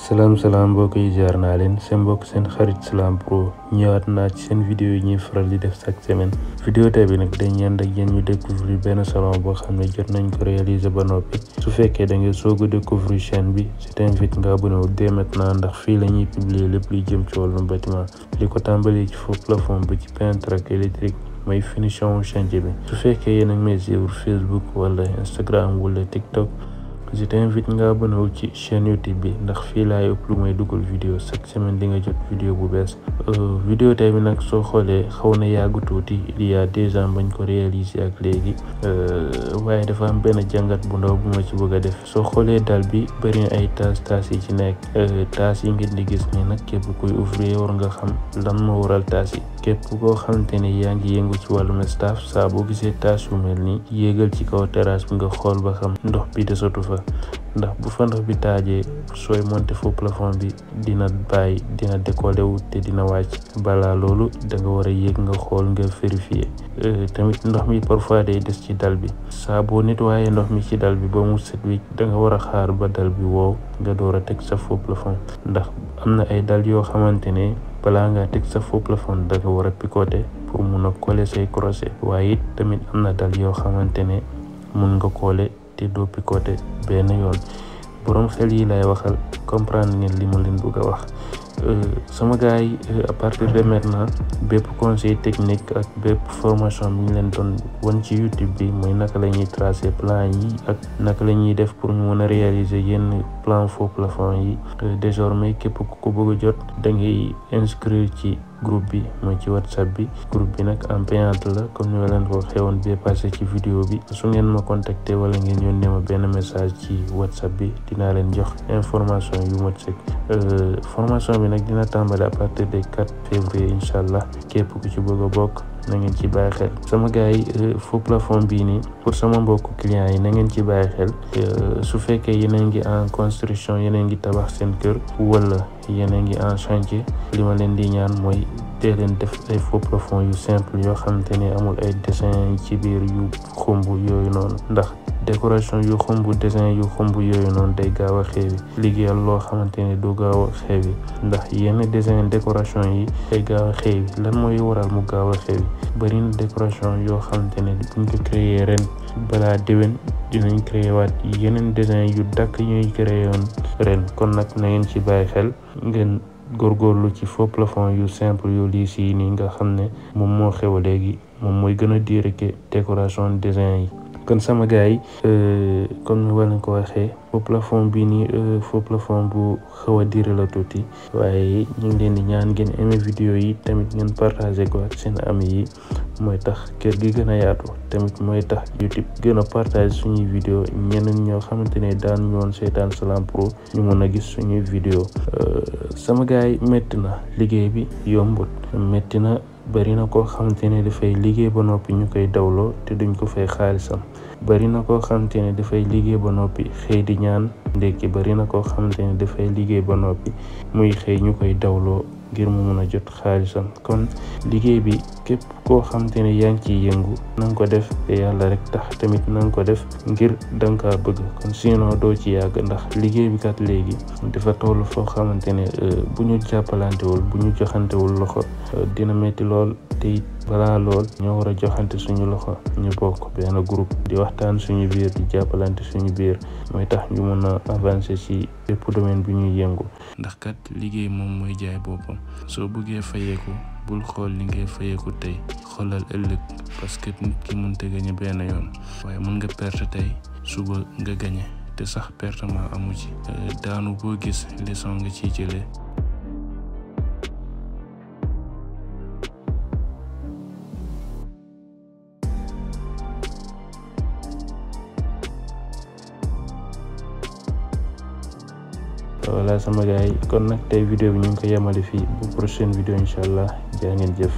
salaam mbokk yi jaar naa leen seen mbokk seen xarit Salam Pro ñëwaat naa ci seen vidéo yi ñuy faral di def chaque semaine. vidéo tey bi nag dañ ànd ak yéen ñu découvrir benn salon boo xam ne jot nañ ko réaliser ba noppi. su fekkee da nga soog a découvrir chaîne bi je t'invite nga abonné wu dès maintenant ndax fii la ñuy publier lépp luy jëm ci wàllum bâtiment li ko tàmbalee ci faux plafond ba ci peintre ak électrique mooy finition wu chantier bi. su fekkee yéen a ngi may suivre Facebook wala Instagram wala TikTok. je t'invite nga abonné wu ci chaîne YouTube bi ndax fii laay ëpp lu may dugal vidéo chaque semaine di nga jot vidéo bu bees. vidéo tey bi nag soo xoolee xaw na yàggu tuuti il y a 2 ans bañ ko réaliser ak léegi waaye dafa am benn jàngat bu ndaw bu ma ci bëgg a def. soo xoolee dal bi bëri na ay taas yi ci nekk taas yi ngeen di gis ni nag képp kuy ouvrier war nga xam lan moo waral taas yi. képp koo xamante ne yaa ngi yëngu ci wàllum staff saa boo gisee taas yu mel nii yéegal ci kaw terrasse bi nga xool ba xam ndox bi desatu fa. ndax bu fa ndox bi taajee sooy monter faux plafond bi dina décoller wu te dina wàcc. balaa loolu da nga war a yéeg nga xool nga vérifier. tamit ndox mi parfois day des ci dal bi saa boo nettoyé ndox mi ci dal bi ba mu set wi da nga war a xaar ba dal bi wow nga door a teg sa faux plafond. ndax am na ay dal yoo xamante ne balaa ngaa teg sa faux plafond da nga war a picoter pour mun a coller say crochet. waaye it tamit am na dal yoo xamante ne mun nga coller te doo picoter benn yoon. borom xel yi lay waxal comprendre ngeen li ma leen bëgg a wax. sama gars yi à partir de maintenant bépp conseil technique ak bépp formation bi ñu leen doon wan ci YouTube bi mooy naka la ñuy tracer plan yi ak naka la ñuy def pour ñu mën a réaliser yenn plan faux plafond yi. désormais képp ku ko bëgg a jot da ngay inscrire ci groupe bi mooy ci WhatsApp bi. groupe bi nag en payante la comme ni ma leen ko xewoon bee passé ci vidéo bi. su ngeen ma contacter wala ngeen yónnee ma benn message ci WhatsApp bi dinaa leen jox information yu mat sëkk. formation bi nag dina tàmbali à partir des 4 février incha allah képp ku ci bëgg a bokk na ngeen ci bàyyi xel. sama gars yi faux plafond bii nii pour sama mbokku clients yi na ngeen ci bàyyi xel. su fekkee yéen a ngi en construction yéen a ngi tabax seen kër wala yéen a ngi en chantier li ma leen di ñaan mooy dee leen def ay faux plafond yu simple yoo xamante ne amul ay dessin ci biir yu xumb yooyu noonu. ndax décoration yu xumb dessin yu xumb yooyu noonu day gaaw a xeewi. liggéeyal loo xamante ne du gaaw a xeewi ndax yenn dessin décoration yi day gaaw a xeewi. lan mooy waral mu gaaw a xeewi bëri na décoration yoo xamante ne buñ ko créer ren balaa déwén dinañ créer waat yeneen dessin yu dakk ñuy créer woon ren. kon nag na ngeen ci bàyyi xel ngeen góorgóorlu ci faux plafond yu simple yu liis yi nii nga xam ne moom moo xew léegi moom mooy gën a diire que décoration dessin yi. kon sama gars yi comme ni wala ko waxee faux plafond bii nii faux plafond bu xaw a diire la tuuti waaye ñu ngi leen di ñaan ngeen aimé vidéo yi tamit ngeen partagé ko ak seen ami yi mooy tax kër gi gën a yaatu. tamit mooy tax YouTube gën a partagé suñuy vidéo ñeneen ñoo xamante ne daan ñoon seetaan Salam Pro ñu mën a gis suñuy vidéo. sama gars yi métti na liggéey bi yombut métti na. bari na koo xamante ne dafay liggéey ba noppi ñu koy dawloo te duñ ko fay xaalisam. bari na koo xamante ne dafay liggéey ba noppi xëy di ñaan ndekki. bari na koo xamante ne dafay liggéey ba noppi muy xëy ñu koy dawloo ngir mu mën a jot xaalisam. kon liggéey bi képp koo xamante ne yaa ngi ciy yëngu na nga ko def te yàlla rek tax. tamit na nga ko def ngir danga kaa bëgg. kon sinon doo ci yàgg ndax liggéey bi kat léegi dafa toll foo xamante ne bu ñu jàppalantewul bu ñu joxantewul loxo dina metti lool. te it balaa lool ñoo war a joxante suñu loxo ñu bokk benn groupe di waxtaan suñu biir di jàppalante suñu biir mooy tax ñu mën a avancer ci bépp domaine bi ñuy yëngu. ndax kat liggéey moom mooy jaay boppam. soo bëggee fayeeku bul xool li ngay fayeeku tey xoolal ëllëg parce que nit ki mënta gañe benn yoon waaye mën nga perte tey suba nga gañe te sax pertement amu ci. daanu boo gis leçon nga ciy jëlee. voilà sama gars yi kon nag tey vidéo bi ñu ngi ko yemale fii bu prochaine vidéo incha allah jaa ngeen jëf.